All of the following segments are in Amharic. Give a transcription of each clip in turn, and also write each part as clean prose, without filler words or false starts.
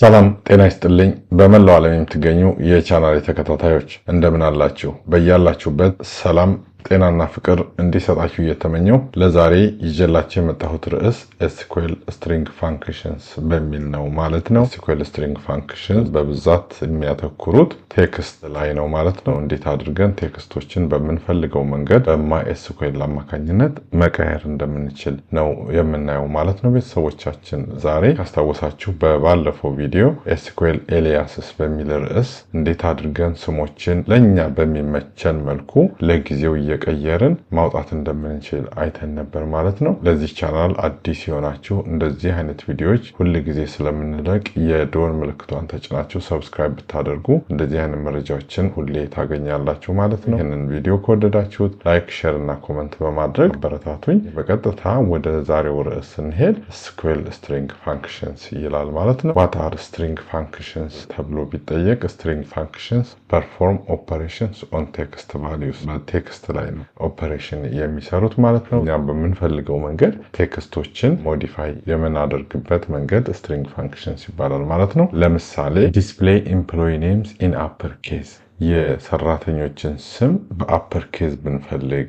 ሰላም ጤና ይስጥልኝ። በመላው ዓለም የምትገኙ የቻናሌ ተከታታዮች እንደምን አላችሁ? በያላችሁበት ሰላም፣ ጤናና ፍቅር እንዲሰጣችሁ እየተመኘሁ ለዛሬ ይዤላችሁ የመጣሁት ርዕስ SQL string functions በሚል ነው ማለት ነው። SQL string functions በብዛት የሚያተኩሩት text ላይ ነው ማለት ነው። እንዴት አድርገን text ኦችን በምንፈልገው መንገድ በ MySQL አማካኝነት መቀየር እንደምንችል ነው የምናየው ማለት ነው። ቤተሰቦቻችን፣ ዛሬ ካስታወሳችሁ በባለፈው ቪዲዮ SQL aliases በሚል ርዕስ እንዴት አድርገን ስሞችን ለእኛ በሚመቸን መልኩ ለጊዜው እየቀየርን ማውጣት እንደምንችል አይተን ነበር ማለት ነው። ለዚህ ቻናል አዲስ የሆናችሁ እንደዚህ አይነት ቪዲዮዎች ሁል ጊዜ ስለምንለቅ የደወል ምልክቷን ተጭናችሁ subscribe ብታደርጉ እንደዚህ አይነት መረጃዎችን ሁሌ ታገኛላችሁ ማለት ነው። ይህንን ቪዲዮ ከወደዳችሁት like፣ share እና comment በማድረግ አበረታቱኝ። በቀጥታ ወደ ዛሬው ርዕስ ስንሄድ SQL string functions ይላል ማለት ነው። What are string functions ተብሎ ቢጠየቅ string functions perform operations on text values፣ በ text ላይ ነው ኦፐሬሽን የሚሰሩት ማለት ነው። እኛም በምንፈልገው መንገድ text ኦችን modify የምናደርግበት መንገድ string functions ይባላል ማለት ነው። ለምሳሌ display employee names in upper case፣ የሰራተኞችን ስም በ upper case ብንፈልግ፣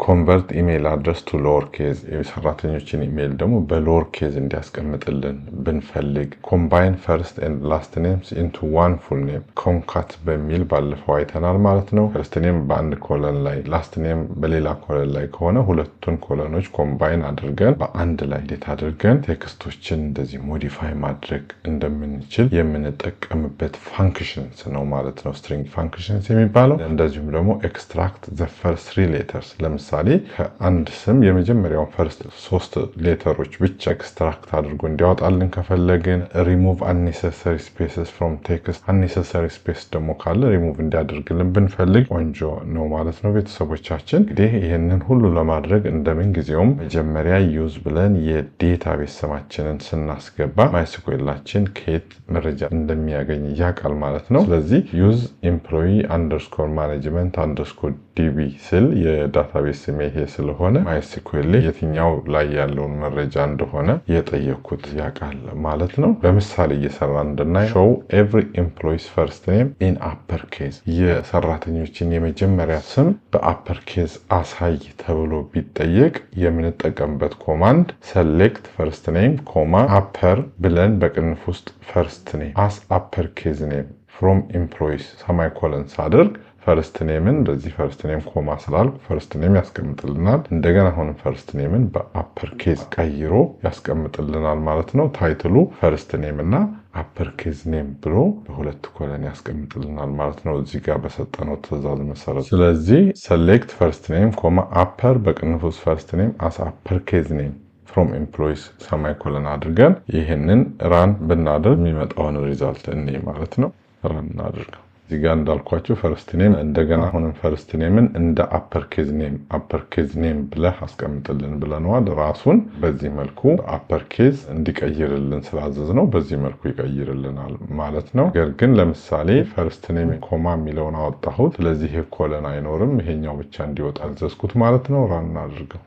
convert email address to lower case፣ የሰራተኞችን ኢሜይል ደግሞ በ lower case እንዲያስቀምጥልን ብንፈልግ፣ combine first and last names into one full name፣ concat በሚል ባለፈው አይተናል ማለት ነው። First name በአንድ column ላይ፣ last name በሌላ column ላይ ከሆነ ሁለቱን column ኦች combine አድርገን በአንድ ላይ እንዴት አድርገን text ኦችን እንደዚህ modify ማድረግ እንደምንችል የምንጠቀምበት functions ነው ማለት ነው string functions የሚባለው። እንደዚሁም ደግሞ extract the first three letters፣ ለምሳሌ ከአንድ ስም የመጀመሪያውን first ሶስት letter ኦች ብቻ extract አድርጎ እንዲያወጣልን ከፈለግን፣ ሪሙቭ አንኔሰሰሪ ስፔስስ ፍሮም ቴክስት፣ አንኔሰሰሪ ስፔስ ደግሞ ካለ ሪሙቭ እንዲያደርግልን ብንፈልግ ቆንጆ ነው ማለት ነው። ቤተሰቦቻችን፣ እንግዲህ ይህንን ሁሉ ለማድረግ እንደምን ጊዜውም መጀመሪያ use ብለን የ database ስማችንን ስናስገባ MySQL ኣችን ከየት መረጃ እንደሚያገኝ ያውቃል ማለት ነው። ስለዚህ use employee_management_db ስል የ database ስሜ ይሄ ስለሆነ MySQL የትኛው ላይ ያለውን መረጃ እንደሆነ የጠየኩት ያውቃል ማለት ነው። ለምሳሌ እየሰራ እንድናይ show every employee's first name in upper case፣ የሰራተኞችን የመጀመሪያ ስም በ upper case አሳይ ተብሎ ቢጠየቅ የምንጠቀምበት command select first name comma upper ብለን በቅንፍ ውስጥ first name as upper case name from employees semicolon ሳደርግ first name ን በዚህ first name comma ስላልኩ first name ያስቀምጥልናል። እንደገና አሁንም first name ን በ upper case ቀይሮ ያስቀምጥልናል ማለት ነው። Title ኡ first name እና upper case name ብሎ በሁለት column ያስቀምጥልናል ማለት ነው፣ እዚህ ጋር በሰጠነው ትዕዛዝ መሰረት። ስለዚህ select first name comma upper በቅንፍ ውስጥ first name as upper case name from employees semicolon አድርገን ይህንን run ብናደርግ የሚመጣውን result እኔ ማለት ነው። Run እናድርገው። እዚህ ጋር እንዳልኳችሁ first name፣ እንደገና አሁንም first name ን እንደ upper case name፣ upper case name ብለህ አስቀምጥልን ብለነዋል። ራሱን በዚህ መልኩ upper case እንዲቀይርልን ስላዘዝነው በዚህ መልኩ ይቀይርልናል ማለት ነው። ነገር ግን ለምሳሌ first name comma የሚለውን አወጣሁት። ስለዚህ ይሄ column አይኖርም፣ ይሄኛው ብቻ እንዲወጣ አዘዝኩት ማለት ነው። Run አድርገው።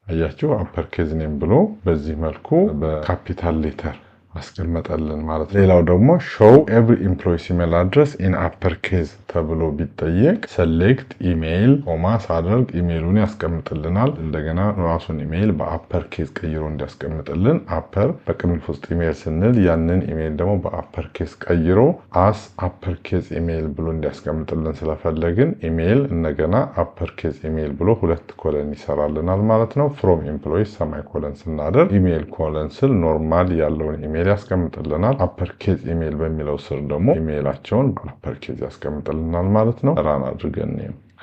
አያችሁ፣ upper case name ብሎ በዚህ መልኩ በ capital letter አስቀመጠልን ማለት ነው። ሌላው ደግሞ show every employee's email address in upper case ተብሎ ቢጠየቅ select email comma ሳደርግ ኢሜይሉን ያስቀምጥልናል። እንደገና ራሱን email በ upper case ቀይሮ እንዲያስቀምጥልን upper በቅንፍ ውስጥ ኢሜይል ስንል ያንን ኢሜይል ደግሞ በ upper case ቀይሮ as upper case email ብሎ እንዲያስቀምጥልን ስለፈለግን ኢሜይል እንደገና upper case email ብሎ ሁለት column ይሰራልናል ማለት ነው። From employees semicolon ስናደርግ email column ስል normal ያለውን ኢሜይል ያስቀምጥልናል። Upper case email በሚለው ስር ደግሞ ኢሜይላቸውን በ upper case ያስቀምጥልናል ማለት ነው። Run አድርገን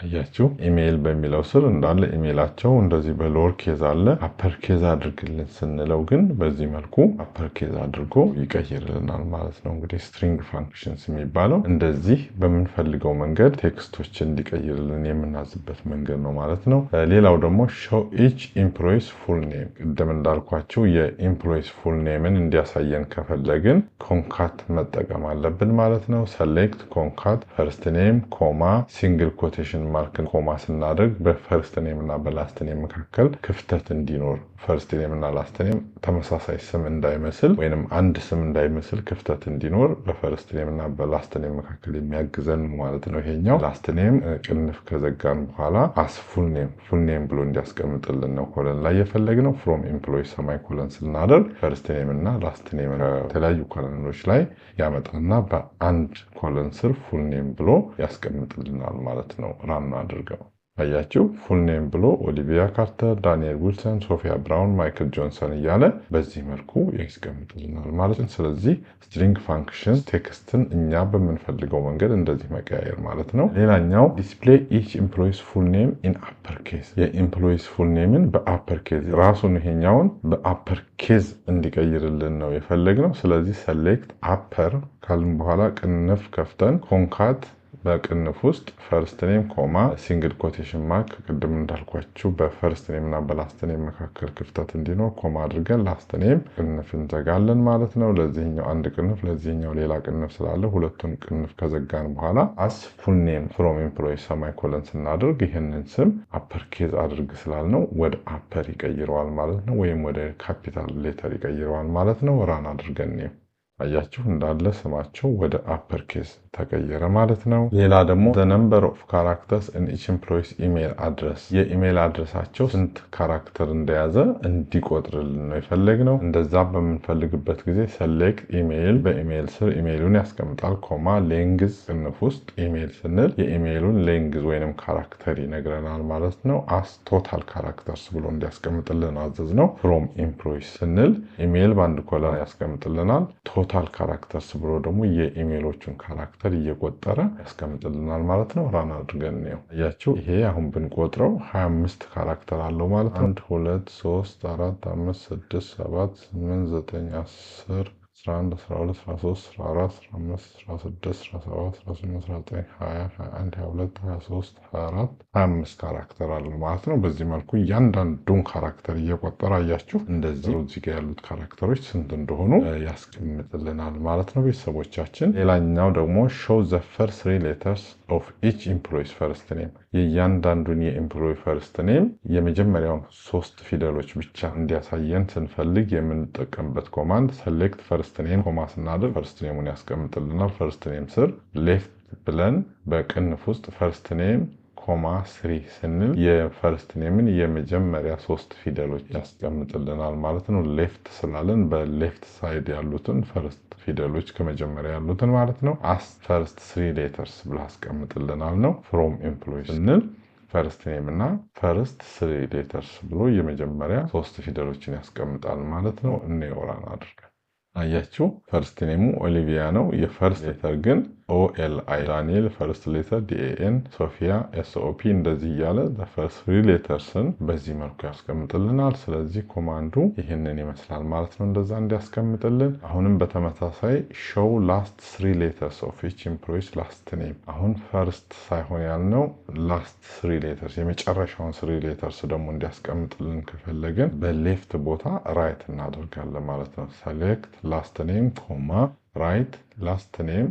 አያችሁ፣ ኢሜይል በሚለው ስር እንዳለ ኢሜይላቸው እንደዚህ በ lower case አለ። Upper case አድርግልን ስንለው ግን በዚህ መልኩ upper case አድርጎ ይቀይርልናል ማለት ነው። እንግዲህ string functions የሚባለው እንደዚህ በምንፈልገው መንገድ text ኦችን እንዲቀይርልን የምናዝበት መንገድ ነው ማለት ነው። ሌላው ደግሞ show each employee's full name፣ ቅድም እንዳልኳችሁ የ employee's full name ን እንዲያሳየን ከፈለግን concat መጠቀም አለብን ማለት ነው። Select concat first name comma single quotation mark ን comma ስናደርግ በ first name እና በ last name መካከል ክፍተት እንዲኖር First name እና last name ተመሳሳይ ስም እንዳይመስል ወይንም አንድ ስም እንዳይመስል ክፍተት እንዲኖር በ first name እና በ last name መካከል የሚያግዘን ማለት ነው። ይሄኛው last name ቅንፍ ከዘጋን በኋላ as full name፣ full name ብሎ እንዲያስቀምጥልን ነው colon ላይ የፈለግነው። From employee semicolon ስናደርግ first name እና last name ከተለያዩ column ኖች ላይ ያመጣና በአንድ column ስር full name ብሎ ያስቀምጥልናል ማለት ነው። Run አድርገው አያችሁ፣ full name ብሎ ኦሊቪያ ካርተር፣ ዳንኤል ዊልሰን፣ ሶፊያ ብራውን፣ ማይክል ጆንሰን እያለ በዚህ መልኩ ያስቀምጥልናል ማለት ነው። ስለዚህ string function text ን እኛ በምንፈልገው መንገድ እንደዚህ መቀያየር ማለት ነው። ሌላኛው display each employee's full name in upper case፣ የ employee's full name ን በ upper case፣ ራሱን ይሄኛውን በ upper case እንዲቀይርልን ነው የፈለግነው። ስለዚህ select upper ካልን በኋላ ቅንፍ ከፍተን concat በቅንፍ ውስጥ first name comma single quotation mark፣ ቅድም እንዳልኳችሁ በ first name እና በ last name መካከል ክፍተት እንዲኖር comma አድርገን last name ቅንፍ እንዘጋለን ማለት ነው። ለዚህኛው አንድ ቅንፍ፣ ለዚህኛው ሌላ ቅንፍ ስላለ ሁለቱን ቅንፍ ከዘጋን በኋላ as full name from employee semicolon ስናደርግ ይህንን ስም upper case አድርግ ስላልነው ወደ upper ይቀይረዋል ማለት ነው፣ ወይም ወደ capital letter ይቀይረዋል ማለት ነው። Run አድርገን ነው፣ አያችሁ፣ እንዳለ ስማቸው ወደ upper case ተቀየረ ማለት ነው። ሌላ ደግሞ the number of characters in each employee's email address፣ የ email address ኣቸው ስንት character እንደያዘ እንዲቆጥርልን ነው የፈለግነው። እንደዛ በምንፈልግበት ጊዜ select email፣ በ email ስር ኢሜይሉን ያስቀምጣል። Comma length ቅንፍ ውስጥ ኢሜይል ስንል የ email ኡን length ወይንም character ይነግረናል ማለት ነው። As total characters ብሎ እንዲያስቀምጥልን አዘዝነው። From employees ስንል ኢሜይል በአንድ column ያስቀምጥልናል። Total characters ብሎ ደግሞ የ email ኦቹን character እየቆጠረ ያስቀምጥልናል ማለት ነው። Run አድርገን ነው፣ አያችሁ፣ ይሄ አሁን ብንቆጥረው 25 character አለው ማለት ነው። 1፣ 2፣ 3፣ 4፣ 5፣ 6፣ 7፣ 8፣ 9፣ 10፣ 11፣ 12፣ 13፣ 14፣ 15፣ 16፣ 17፣ 18፣ 19፣ 20፣ 21፣ 22፣ 23፣ 24፣ 25 character አለው ማለት ነው። በዚህ መልኩ እያንዳንዱን character እየቆጠረ፣ አያችሁ፣ እንደዚህ እዚህ ጋር ያሉት character ኦች ስንት እንደሆኑ ያስቀምጥልናል ማለት ነው ቤተሰቦቻችን። ሌላኛው ደግሞ show the first three letters of each employee's first name፣ የእያንዳንዱን የ employee first name የመጀመሪያውን ሶስት ፊደሎች ብቻ እንዲያሳየን ስንፈልግ የምንጠቀምበት command select first name comma ስናደርግ first name ኡን ያስቀምጥልናል። First name ስር left ብለን በቅንፍ ውስጥ first name comma three ስንል የ first name ን የመጀመሪያ ሶስት ፊደሎች ያስቀምጥልናል ማለት ነው። Left ስላለን በ left side ያሉትን first ፊደሎች፣ ከመጀመሪያ ያሉትን ማለት ነው። As first three letters ብሎ ያስቀምጥልናል ነው። From employee ስንል first name እና first three letters ብሎ የመጀመሪያ ሶስት ፊደሎችን ያስቀምጣል ማለት ነው። እንየው run አድርገን። አያችሁ፣ first name ኡ ኦሊቪያ ነው። የ first letter ግን OLI፣ ዳንኤል first letter DAN፣ ሶፊያ SOP፣ እንደዚህ እያለ first three letters ን በዚህ መልኩ ያስቀምጥልናል። ስለዚህ command ኡ ይህንን ይመስላል ማለት ነው፣ እንደዛ እንዲያስቀምጥልን። አሁንም በተመሳሳይ show last three letters of each employee's last name፣ አሁን first ሳይሆን ያልነው last three letters፣ የመጨረሻውን three letters ደግሞ እንዲያስቀምጥልን ከፈለግን በ left ቦታ right እናደርጋለን ማለት ነው። Select last name comma right last name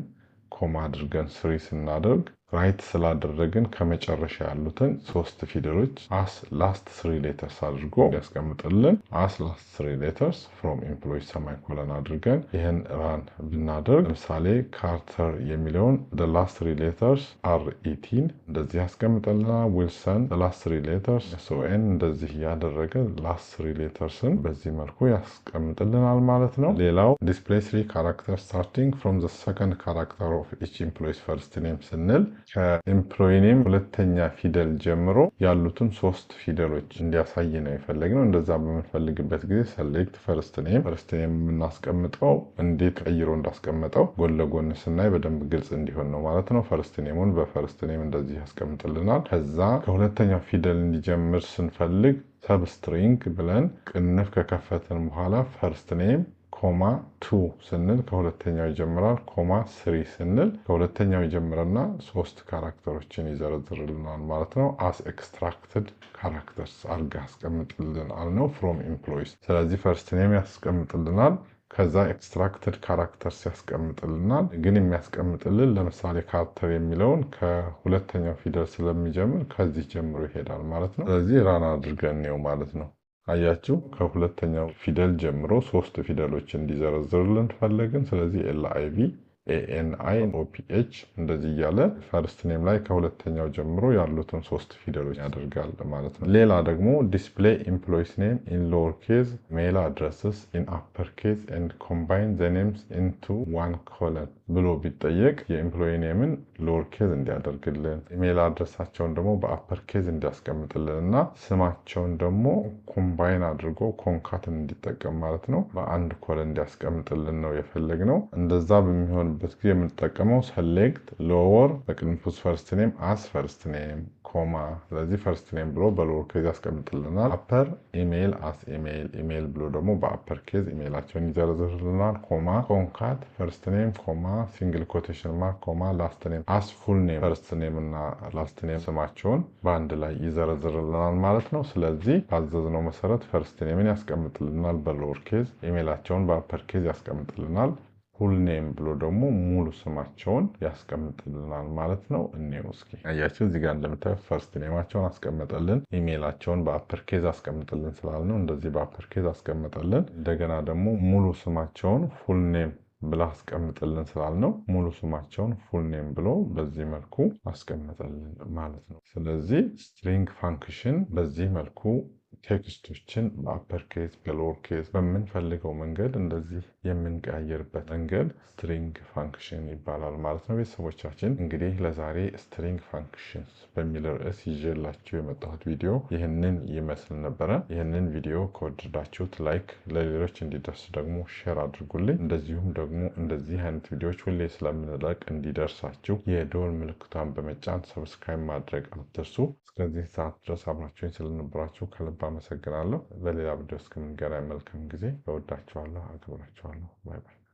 comma አድርገን three ስናደርግ right ስላደረግን ከመጨረሻ ያሉትን ሶስት ፊደሎች as last three letters አድርጎ ያስቀምጥልን። As last three letters from employee semicolon አድርገን ይህን run ብናደርግ ለምሳሌ ካርተር የሚለውን last three letters RET ን እንደዚህ ያስቀምጥልናል። ዊልሰን last three letters SON፣ እንደዚህ እያደረገ last three letters ን በዚህ መልኩ ያስቀምጥልናል ማለት ነው። ሌላው display three character starting from the second character of each employee's first name ስንል ከ employee name ሁለተኛ ፊደል ጀምሮ ያሉትን ሶስት ፊደሎች እንዲያሳይ ነው የፈለግነው። እንደዛ በምንፈልግበት ጊዜ select first name፣ first name የምናስቀምጠው እንዴት ቀይሮ እንዳስቀመጠው ጎን ለጎን ስናይ በደንብ ግልጽ እንዲሆን ነው ማለት ነው። First name ኡን በ first name እንደዚህ ያስቀምጥልናል። ከዛ ከሁለተኛው ፊደል እንዲጀምር ስንፈልግ substring ብለን ቅንፍ ከከፈትን በኋላ first name comma two ስንል ከሁለተኛው ይጀምራል። Comma three ስንል ከሁለተኛው ይጀምርና ሶስት character ኦችን ይዘረዝርልናል ማለት ነው። As extracted characters አርጋ ያስቀምጥልን አልነው from employees። ስለዚህ first name ያስቀምጥልናል። ከዛ extracted characters ያስቀምጥልናል። ግን የሚያስቀምጥልን ለምሳሌ ካርተር የሚለውን ከሁለተኛው ፊደል ስለሚጀምር ከዚህ ጀምሮ ይሄዳል ማለት ነው። ስለዚህ run አድርገን ነው ማለት ነው። አያችሁ፣ ከሁለተኛው ፊደል ጀምሮ ሶስት ፊደሎች እንዲዘረዝርልን ፈለግን። ስለዚህ LIVANI OPH እንደዚህ እያለ first name ላይ ከሁለተኛው ጀምሮ ያሉትን ሶስት ፊደሎች ያደርጋል ማለት ነው። ሌላ ደግሞ display employees name in lower case, mail addresses in upper case and combine the names into one column ብሎ ቢጠየቅ የ employee name ን lower case እንዲያደርግልን፣ email address ኣቸውን ደግሞ በ upper case እንዲያስቀምጥልን እና ስማቸውን ደግሞ combine አድርጎ concat ን እንዲጠቀም ማለት ነው፣ በአንድ column እንዲያስቀምጥልን ነው የፈለግነው። እንደዛ በሚሆንበት ጊዜ የምንጠቀመው select lower በቅንፉስ first name as first name comma፣ ስለዚህ first name ብሎ በ lower case ያስቀምጥልናል። Upper email as email፣ email ብሎ ደግሞ በ upper case email ኣቸውን ይዘረዝርልናል። Comma concat first name comma single quotation mark comma last name as full name፣ first name እና last name ስማቸውን በአንድ ላይ ይዘረዝርልናል ማለት ነው። ስለዚህ ባዘዝነው መሰረት first name ን ያስቀምጥልናል በ lower case፣ email ኣቸውን በ upper case ያስቀምጥልናል። Full name ብሎ ደግሞ ሙሉ ስማቸውን ያስቀምጥልናል ማለት ነው። እኔው እስኪ አያችሁ፣ እዚህ ጋር እንደምታዩት first name ኣቸውን አስቀመጠልን። Email ኣቸውን በ upper case አስቀምጥልን ስላልነው እንደዚህ በ upper case አስቀመጠልን። እንደገና ደግሞ ሙሉ ስማቸውን full name ብላ አስቀምጥልን ስላልነው ሙሉ ስማቸውን full name ብሎ በዚህ መልኩ አስቀመጠልን ማለት ነው። ስለዚህ string function በዚህ መልኩ text ኦችን በ upper case፣ በ lower case በምንፈልገው መንገድ እንደዚህ የምንቀያየርበት መንገድ string function ይባላል ማለት ነው። ቤተሰቦቻችን፣ እንግዲህ ለዛሬ string functions በሚል ርዕስ ይዤላችሁ የመጣሁት ቪዲዮ ይህንን ይመስል ነበረ። ይህንን ቪዲዮ ከወደዳችሁት like፣ ለሌሎች እንዲደርስ ደግሞ share አድርጉልኝ። እንደዚሁም ደግሞ እንደዚህ አይነት ቪዲዮዎች ሁሌ ስለምንለቅ እንዲደርሳችሁ የደወል ምልክቷን በመጫን subscribe ማድረግ አትርሱ። እስከዚህ ሰዓት ድረስ አብራችሁኝ ስለነበራችሁ ከልብ አመሰግናለሁ። በሌላ ቪዲዮ እስከምንገናኝ መልካም ጊዜ። እወዳችኋለሁ፣ አከብራችኋለሁ። Bye bye።